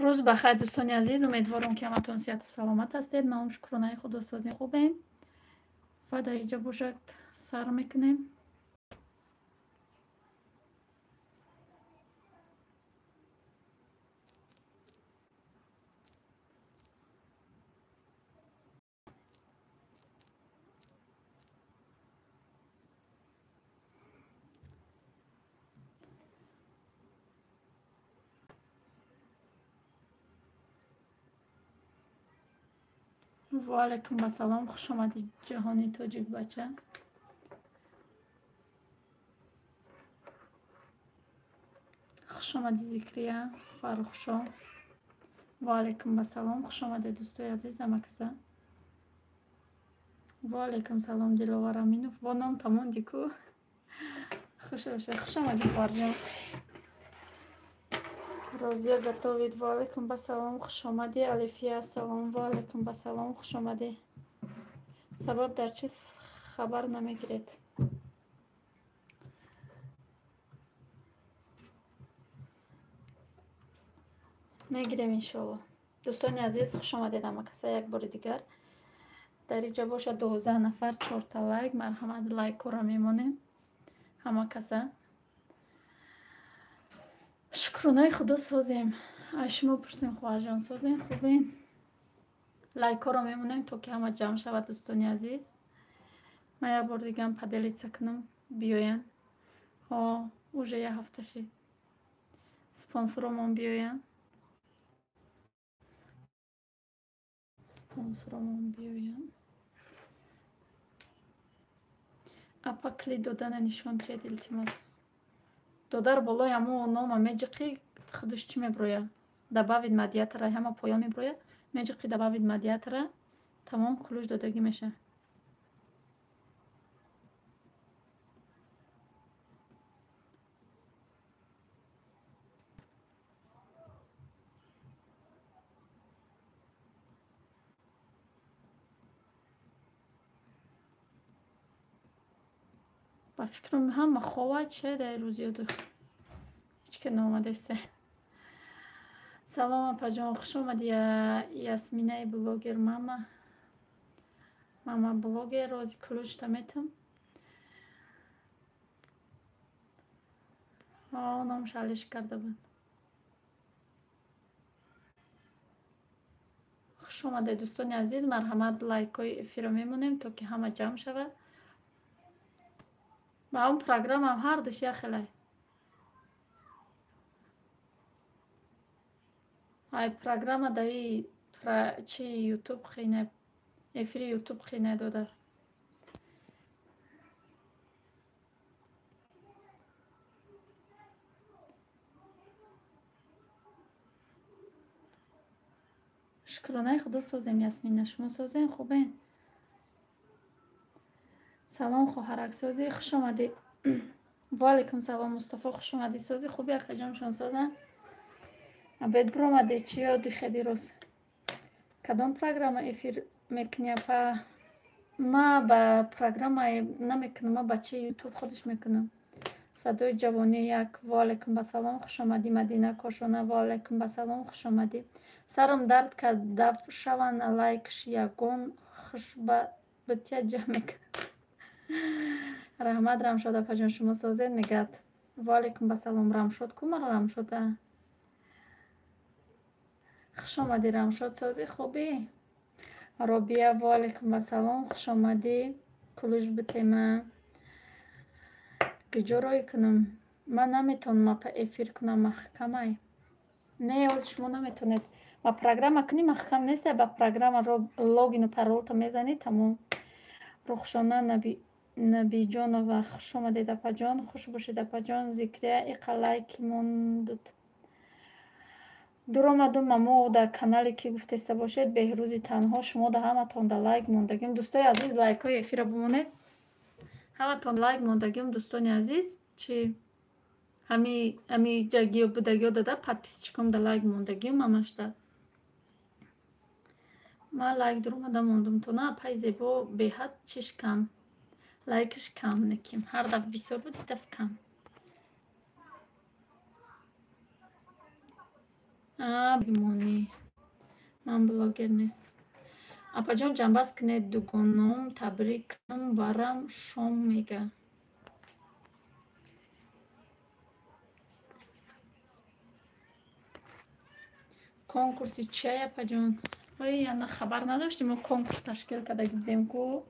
Рӯз ба хайр, дӯстони азиз. Умедворам, ки ҳаматон сиҳату саломат ҳастед. Ма ҳам шукронаи Худо созем, хубем. Ва дар инҷа бошад сар мекунем. Ва алайкум ассалом. Хуш омадед, ҷаҳони тоҷикбача. Хуш омадӣ, Зикрия Фаррухшо. Ва алайкум ассалом. Хуш омадед, дӯстои азиз, ҳамакаса. Ва алайкум салом, Диловар Аминов. Бо ном тамонди ку. Хуш бошед. Хуш омадӣ, хоҳарҷон. Розия готовит. Ва алайкум ассалом. Хуш омадӣ, Алифия. Ассалом. Ва алайкум ассалом. Хуш омадӣ. Сабаб дар чиз хабар намегиред? Мегирем, иншоалло. Дӯстони азиз, хуш омадед ҳамакаса як бори дигар. Дар инҷа бошад 12 нафар, чорта лайк. Марҳамат, лайкҳоро мемонем ҳамакаса. Шукронаи Худо созем. Аз шумо пурсем, хоҳарҷон, созем, хубен? Лайкҳоро мемонем, то ки ҳама ҷамъ шавад, дӯстони азиз. Ман як бор дигам поделиться кунам, биёянд. Ҳо, уже як ҳафта шид. Спонсоромон биёянд. Спонсоромон биёянд. Апа, клик додана нишон диҳед, илтимос. Додар болои ҳамо нома меҷиқӣ, худаш чӣ меброяд? Добавить модератора, ҳама поён меброяд. Меҷиқӣ добавить модератора, тамом, ключ додагӣ мешавад. Ба фикрам, ҳама хова че дар рӯзиёду ҳеҷ ка наомадааст. Салом, апаҷон, хуш омадӣ, Ясминаи блогер, мама. Мама блогер, рози ключта метам. Ҳо, номаш алиш карда буд. Хуш омадед, дӯстони азиз. Марҳамат, лайкҳои эфирро мемонем, то ки ҳама ҷамъ шавад. Ба он программам ҳардуш як хелай. Ай программа даи чи Ютуб хине, эфири Ютуб хине, додар. Шукронаи Худо созем, Ясмина. Шумо созем, хубен? Салом, хоҳарак, созӣ? Хуш омадӣ. Ва алайкум салом, Мустафо, хуш омадӣ. Созӣ, хуби, акаҷоншон созанд? Абед биромадӣ, чӣ ёди хеди рӯз? Кадом программа эфир мекунӣ, апа? Ма ба программа намекунам, ма ба чи Ютуб худаш мекунам. Садои ҷавонӣ як. Ва алайкум ассалом, хуш омадӣ, Мадина Кошона. Ва алайкум ассалом, хуш омадӣ. Сарам дард кард, даф шаванд лайкш ягон хуш ба битя ҷамъ мекунад. Раҳмат, Рамшод апаҷон, шумо созед, мегӯяд. Ва алайкум ассалом, Рамшод ку мара Рамшода. Хуш омадӣ, Рамшод, созӣ, хубӣ? Робия, ва алайкум ассалом, хуш омадӣ. Ключ битема. Куҷо рой кунам? Ман наметавонам, апа, эфир кунам, маҳкамай. Не, ҳозир шумо наметавонед. Ба программа кунӣ, маҳкам нестай, ба программа логину паролто мезанӣ, тамом. Рухшона Набиҷонова, хуш омадед, апаҷон. Хуш бошед, апаҷон. Зикрия, иқа лайки мондуд. Дуромадум мамо дар канале ки гуфтеста бошед, Беҳрӯзи танҳо, шумо да ҳаматон да лайк мондагим. Дӯстои азиз, лайкҳои эфирро бимонед. Ҳаматон лайк мондагим, дӯстони азиз. Чи ҳами ҷагиё будагиё дада подписчиком да лайк мондагим ҳамашда. Ман лайк дуромада мондум то на апай зебо беҳад чиш кам. Лайкаш кам неким. Ҳар дафъ бисёр буд, ин дафъ кам. Монӣ. Ман блогер нест. Апаҷон, ҷамъбаст кунед, дугоном табрик кунам, барам шом мега. Конкурси чиай, апаҷон? Ой, яна хабар надоштем, мо конкурс ташкил карда будем ку.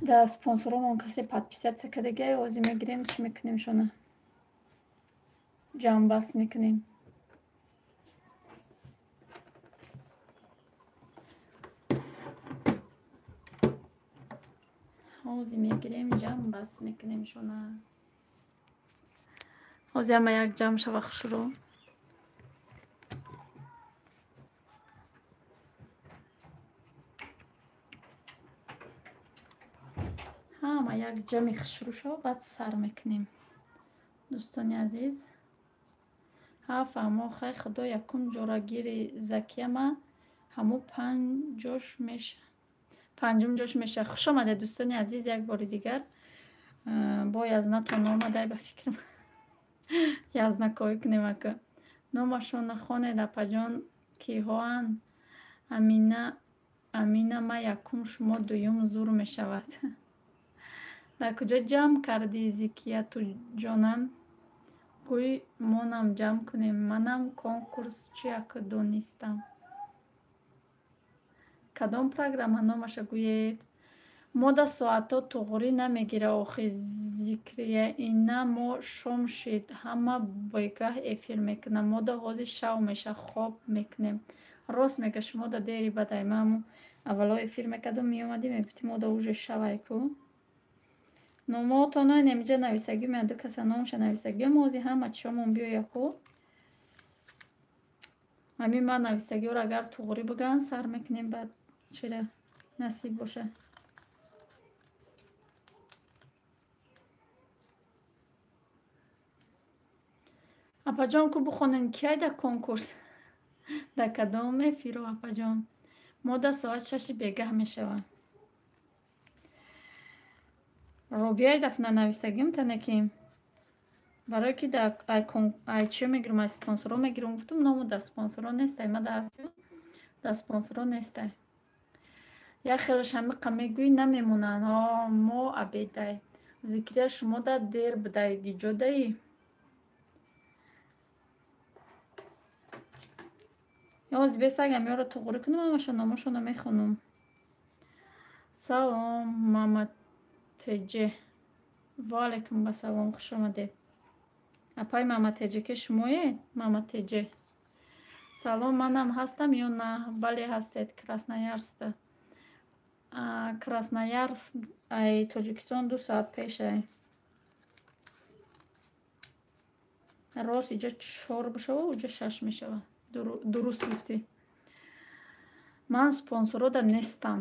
Да спонсоромон касе подписаться кардагиай, ҳозир мегирем, чӣ мекунем шона? Ҷамъбаст мекунем. Ҳозир мегирем, ҷамъбаст мекунем шона. Ҳозир ҳама як ҷамъ шава хушрӯ. Ҳама як ҷамъи хушрӯ шава, баъд сар мекунем. Дӯстони азиз, ҳа фаҳмо, хай худо якум ҷорагири Закияма ҳамо панҷ ҷош меша. Панҷум ҷош меша. Хуш омадед, дӯстони азиз, як бори дигар. Бо язнатон омадай ба фикрам. Язнакоӣ кунем ака. Номашон нахонед, апаҷон, киҳоанд? Амина, Амина, ма якум, шумо дуюм, зур мешавад. Дар куҷо ҷамъ кардӣ, Зикиятуҷонам? Гӯй монам ҷамъ кунем. Манам конкурс чияк донистам. Кадом программа номаша гӯед? Мода соатҳо туғрӣ намегира охи Зикрия, ина мо шом шид, ҳама бегаҳ эфир мекунам. Мода ҳозир шав меша, хоб мекунем. Рост мега, шумода дери бадай. Ман аввало эфир мекардам, меомадӣ, мегуфтӣ мода уже шавай ку. Номоотон инамиҷа нависагӣ, ман ду каса номаша нависагиам, ҳозир ҳама чишомон биёя ку. Ҳамин ман нависагиҳоро агар туғрӣ бигӯянд, сар мекунем, баъд чира насиб боша. Апаҷон, ку бихонен, киай дар конкурс? Дар кадом эфиро, апаҷон? Мода соат 6-и бегаҳ мешавад. Робияи дафна нависагим тане ки барое ки да ай чиё мегирам, ай спонсоро мегирам, гуфтум ному да спонсоро нестай, ма да спонсоро нестай. Як хелаш ҳамиқа мегӯӣ, намемонанд. О, мо обедай. Зикрия, шумо да дер будай, гиҷодаӣ? Ҳозир бесагам ёро туғрӣ кунам, ҳамаша номошонро мехонам. Салом, Маматеҷе. Ва алайкум ассалом, хуш омадед. Апаи Маматеҷе ки шумоед? Маматеҷе. Салом, манам ҳастам ё на? Бале, ҳастед, Красноярскда. Красноярск ай Тоҷикистон 2 соат пешай. Рост иҷа 4 бошава, уҷа 6 мешава. Дуруст гуфтӣ. Ман спонсорода нестам.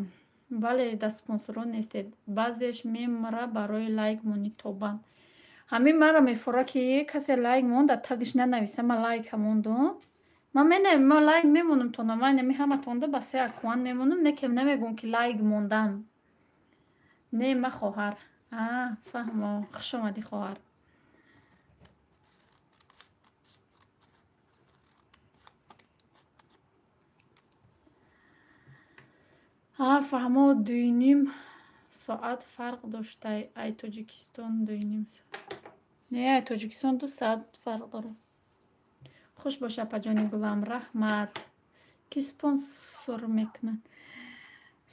Бале, да спонсоро нестед. Баъзеш мемра барои лайк монӣ тобам. Ҳамин мара мефора ки касе лайк монда, тагиш нанависа, ман лайка мондум. Ман ма лайк мемонам то ман ами ҳаматонда ба се аккаунт мемонам, не ки намегӯм ки лайк мондам. Не, ма хоҳар. А, фаҳмо, хуш омадӣ, хоҳар. А, фаҳмо, 2,5 соат фарқ доштай ай Тоҷикистон, 2,5 соат. Не, ай Тоҷикистон 2 соат фарқ дорад. Хуш бош, апаҷони гулам, раҳмат. Ки спонсор мекунад?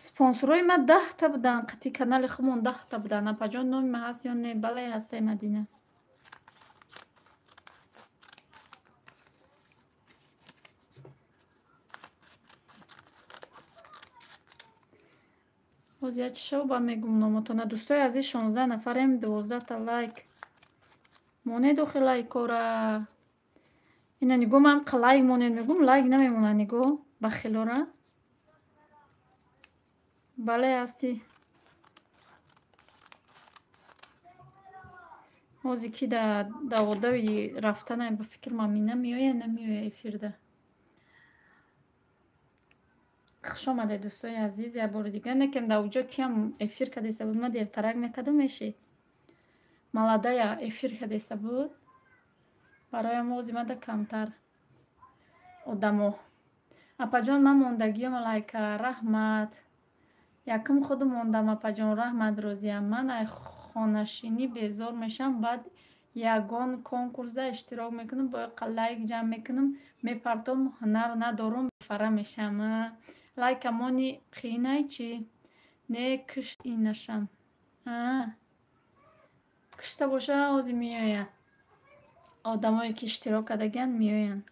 Спонсорҳои ман 10-та буданд, қатъи канали худмон 10-та буданд. Апаҷон, номи ман ҳаст ё не? Бале, ҳастай, Мадина. Ҳозир як чӣ ба мегӯм номотона. Дӯстои азиз, 16 нафарем, 12-та лайк. Монед охи лайкора. Ина нигоҳ, ман лайк монед мегӯм, лайк намемонад, нигоҳ бахилора. Бале, ҳастӣ. Ҳозир ки да даводави рафтанай ба фикр Мамина меояд, намеояд эфирда. Хуш омадед, дӯстои азиз, як бори дигар. Некем дар уҷо киам эфир кардеста буд, ман дертарак мекардам, мешид. Маладая эфир кардеста буд. Бароям ҳозир мада камтар. Одамо. Апаҷон, ман мондагиём лайка, раҳмат. Якум худу мондам, апаҷон, раҳмат, розиям. Ман ай хонашинӣ безор мешавам, баъд ягон конкурсда иштирок мекунам, бо лайк ҷамъ мекунам, мепартом, ҳунар надорум, бефара мешавам. Лайка мони қиинай чӣ? Не, кишт инашам. Кишта боша, ҳозир меояд. Одамое ки иштирок кардагианд меоянд.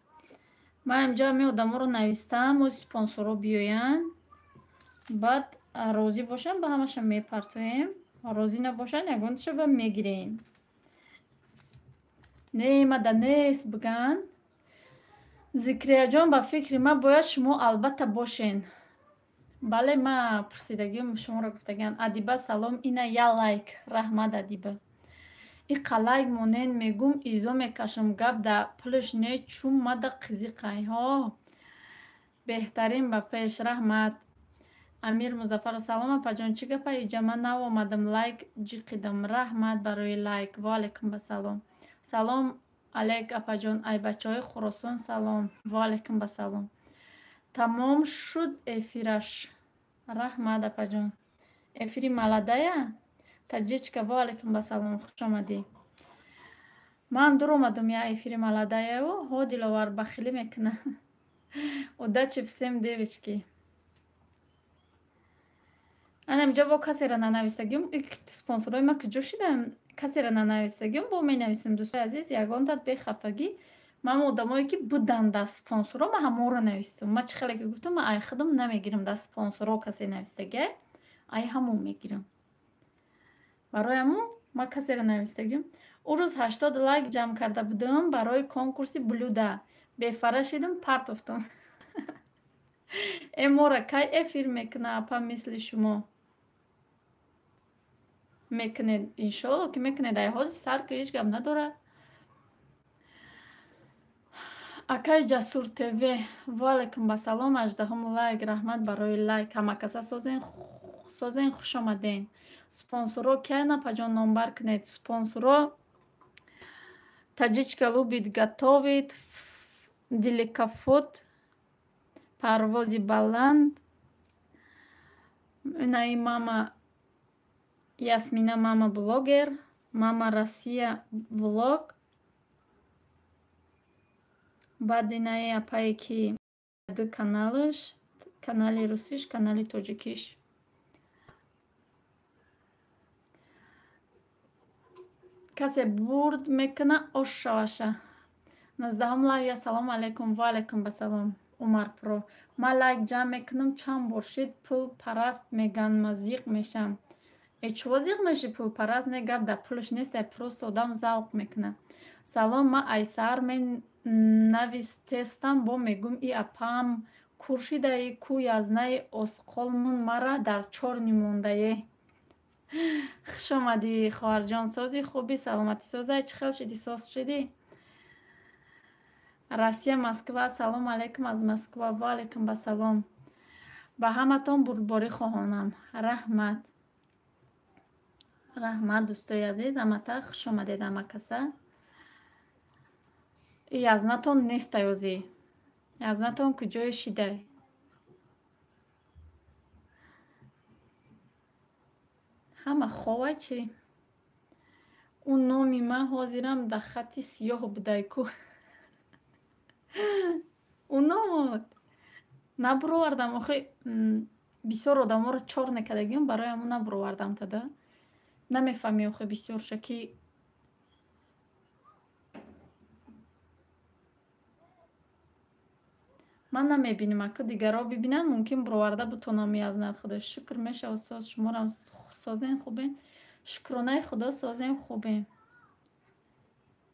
Ман инҷо ҳамин одаморо навистам, ҳозир спонсорҳо биёянд. Баъд розӣ бошанд, ба ҳамаша мепартоем. Розӣ набошанд, ягонташа ба мегирем. Не, мада нест биган. Зикрияҷон, ба фикри ман бояд шумо албатта бошен. Бале, ма пурсидагиам шуморо гуфтагиам. Адиба салом, ина я лайк. Раҳмат, Адиба. Иқа лайк монен мегум, изо мекашам, гап да пулш не, чун мада қизиқай. Ҳо, беҳтарин, ба пеш, раҳмат. Амир Музаффаров, салом апаҷон, чӣ гапа иҷа ман нав омадам, лайк ҷиқидам. Раҳмат барои лайк. Ва алайкум басалом. Салом алейк апаҷон, ай бачаҳои Хуросон салом. Ва алайкум басалом. Тамом шуд эфираш. Раҳмат апаҷон. Эфири маладая? Таҷичка, ва алайкум басалом, хуш омадӣ. Ман дур омадам я эфири маладаяю, ҳо Диловар бахилӣ мекуна. Удачи всем, девочки. Ана инҷо бо касеро нанавистагиам, спонсорҳои ман куҷо шидам? Касеро нанавистагиам, бо менависем, дӯстои азиз, ягонтат бехафагӣ. Ман одамое ки буданд дар спонсорҳо, ман ҳамонро навистам. Ман чӣ хеле ки гуфтам, ман ай худам намегирам дар спонсорҳо касе навистагиай, ай ҳамон мегирам. Барои ҳамон ман касеро навистагиам. Ӯ рӯз 80 лайк ҷамъ карда будам барои конкурси блюда. Бефара шидам, партофтам. Э мора кай эфир мекуна апа мисли шумо? Мекунед, иншоалло ки мекунед, ай ҳозир сар ки ҳеҷ гап надорад. Акай Ҷасур ТВ, ва алайкум басалом, 18-ум лайк, раҳмат барои лайк. Ҳамакаса созен, созен, хуш омаден. Спонсорҳо киян апаҷон, номбар кунед. Спонсорҳо Таҷичка любит готовит, Деликафуд, Парвози баланд, инаи мама Ясмина, мама блогер, мама Россия влог. Баъд инаи апае ки ду каналаш, канали русиш, канали тоҷикиш. Касе бурд мекуна, ош шаваша. 19-ум лайк, ассалому алайкум, ва алайкум басалом. Умар Про. Ман лайк ҷамъ мекунам, чанд бор шид, пул параст меган, ма зиқ мешам. Э чӯ зиқ меши пулпараст? Не, гап дар пулш нест, ай просто одам завқ мекуна. Салом, ман ай саҳар менавистестам, бо мегум и апаам кур шидаи, ку язнаи осқолмун мара дар чорни мондае. Хуш омадӣ, хоҳарҷон, сози хуби, саломатӣ созай, чӣ хел шидӣ, соз шидӣ? Россия, Москва, салом алейкум аз Москва, ва алейкум басалом. Ба ҳаматон бурдборӣ хоҳонам. Раҳмат. Раҳмат, дӯстои азиз, ҳамата хуш омадед ҳамакаса. Язнатон нестай озӣ. Язнатон куҷое шидай? Ҳама ховай чӣ? Ӯ номи ман ҳозирам дар хати сиёҳ будай ку. Ӯ номот набуровардам, охи бисёр одаморо чор некардагиам, барои ҳамон набуровардам тада. Намефаҳмӣ охи бисёрша ки ман намебинам, аку дигарро бибинанд, мумкин буроварда бутонам язнат худо. Шукр мешавад соз, шуморам созен хубем. Шукронаи худо созем хубем.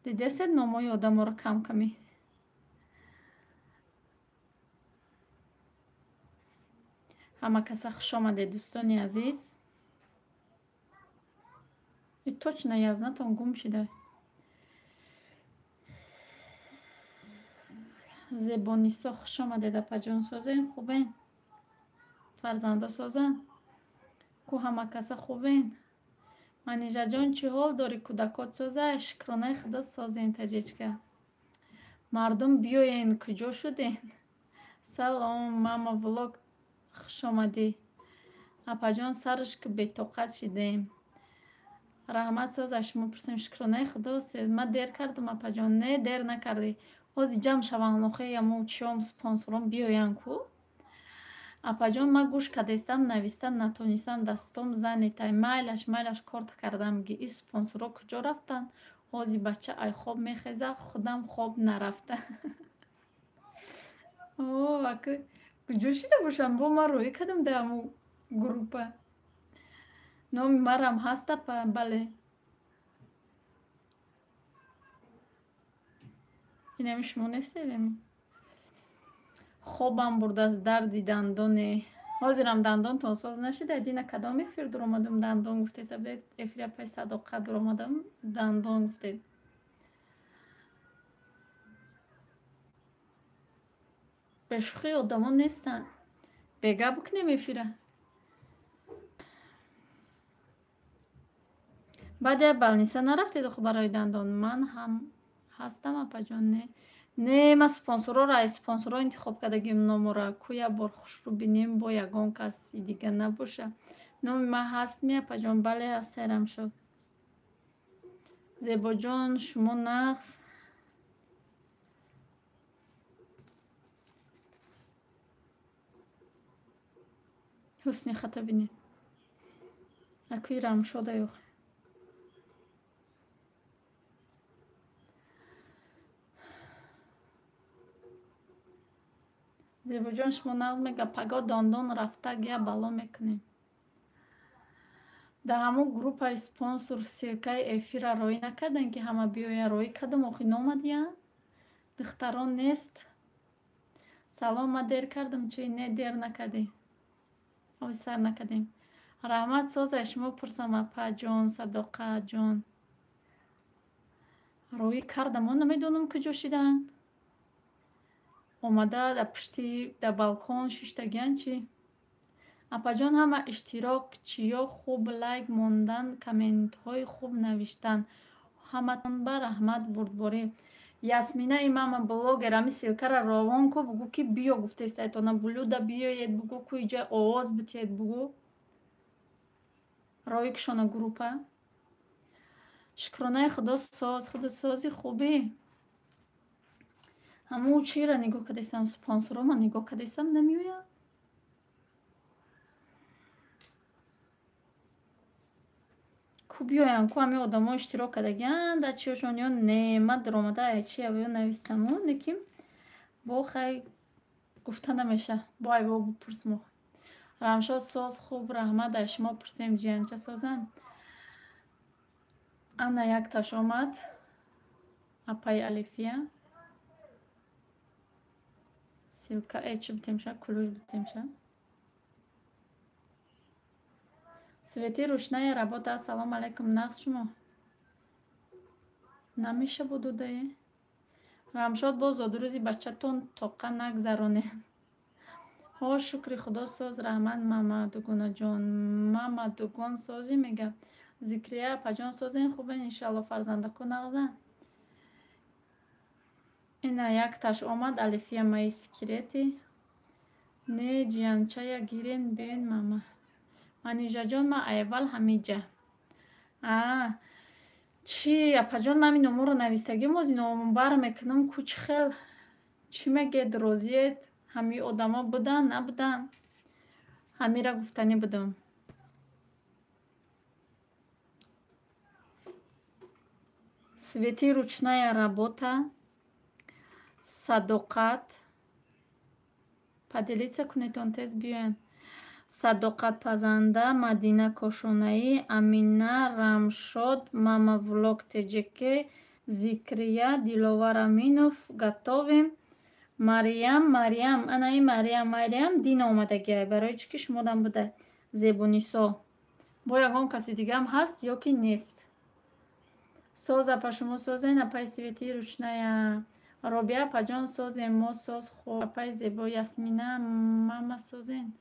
Дидесед номҳои одаморо кам-камӣ. Ҳама каса хуш омадед, дӯстони азиз. И точно язнатон гум шида. Зебонисо хуш омадед, апаҷон, созен хубен. Фарзандо созан. Ку ҳама каса хубен. Манижаҷон, чӣ ҳол дорӣ, кӯдакот созай? Шукронаи худо созем, таҷичка. Мардум биёен, куҷо шуден? Салом, мама влог, хушомадӣ. Апаҷон, сарш ки бетоқат шидем. Раҳмат, соз, аз шумо пурсем. Шукронаи худо. Ман дер кардам, апаҷон? Не, дер накардӣ. Ҳозир ҷамъ шаванд охи амо чиём спонсором биёянд ку. Апаҷон, ман гӯш кардестам, нависта натонистам, дастом занетай. Майлаш, майлаш, корт кардам. Ги и спонсорҳо куҷо рафтанд? Ҳозир бача ай хоб мехеза, худам хоб нарафта. О, ака, куҷо шида бошам? Бо ман роҳӣ кардам дар ҳамун группа. Номи марам ҳаст, апа? Бале. Инами шумо нестед? Хобам бурдааст, дарди дандоне. Ҳозирам дандонтон соз нашида? Дина кадом эфир дуромадам, дандон гуфтед? Сабдед эфири апаи Садоқат дуромадам, дандон гуфтед. Бешӯхӣ одамо нестанд. Бега бикунем эфира. Баъд як балниса нарафтед охо барои дандон? Ман ҳам ҳастам, апаҷон, не? Не, ман спонсорҳоро ай спонсорҳо интихоб кардагим номора. Ку як бор хушрӯ бинем, бо ягон каси дига набоша. Номи ман ҳаст ми, апаҷон? Бале, ҳаст, серам шуд. Зебоҷон, шумо нағз? Ҳусни хата бинед. Акӯи Рамшода ёх. Зебоҷон, шумо нағз мега, паго дондон рафтаг я бало мекунем. Дар ҳамон группаи спонсор ссылкаи эфира роӣ накардем, ки ҳама биёя? Роӣ кардам, охи номадиянд. Духтарон нест. Салом, ман дер кардам чӣ? Не, дер накардӣ. Ҳозир сар накардем. Раҳмат, соза, шумо пурсам, апаҷон, Садоқаҷон. Роӣ кардам, о намедонам куҷо шидаанд. Омада дар пушти дар балкон шиштагиянд чӣ? Апаҷон, ҳама иштирок чиё хуб лайк мондан, комментҳои хуб навиштан. Ҳаматон ба раҳмат, бурдборӣ. Ясмина и мама блогер, ами ссылкара равон ку, бугӯ ки биё гуфтестайтона блюда биёед, бугӯ ку иҷа овоз битиҳед, бугӯ. Роӣ кушона группа. Шукронаи худо, соз, худо сози хубӣ. Ҳамун чиро нигоҳ кардесам, спонсорҳома нигоҳ кардесам, намеояд. Ку биёянд, ку ҳамин одамо иштирок кардагиянд, дар чиёшон ё не? Ман даромада ай чи авё навистаму, лекин бо хай гуфта намеша. Бо айбо бипурсмо. Рамшод соз, хуб, раҳмат, аз шумо пурсем, ҷиянча созам. Ана якташ омад. Апаи Алифия. Ссылка э чӣ битемша, кулуш битемша. Свети ручная работа. Ассалому алайкум, нағз шумо? Намеша будудае? Рамшод, боз зодрӯзи бачатон тоқа нагзаронед. Ҳо, шукри худо, соз, раҳмат, мамадугонаҷон. Мамадугон созӣ мега. Зикрия апаҷон, созен, хубен, иншалло, фарзандако нағзанд. Ина якташ омад, Алифия мои секреты. Не, ҷиянчая гирен бен мама. Манижаҷон, ман айвал ҳамиҷа. Аа, чӣ апаҷон, ман ҳамин номоро навистагим, ози номбар мекунам, ку чӣ хел чӣ мегед, розиед? Ҳамин одамо буданд, набуданд? Ҳамира гуфтанӣ будам. Свети ручная работа, Садоқат. Поделиться кунедон, тез биёянд. Садоқатпазанда, Мадина Кошонаӣ, Амина, Рамшод, Мама Влог ТЖК, Зикрия, Диловар Аминов, готовим. Мариям, Мариям, ана и Мариям, Мариям дина омадагиай, барои чӣ ки шумодам буда. Зебунисо. Бо ягон каси дигаам ҳаст ё ки нест? Соз, апа, шумо созен, апаи Свети ручная. Робия апаҷон, созем, мо соз, хуб. Апаи Зебо, Ясмина, мама созен.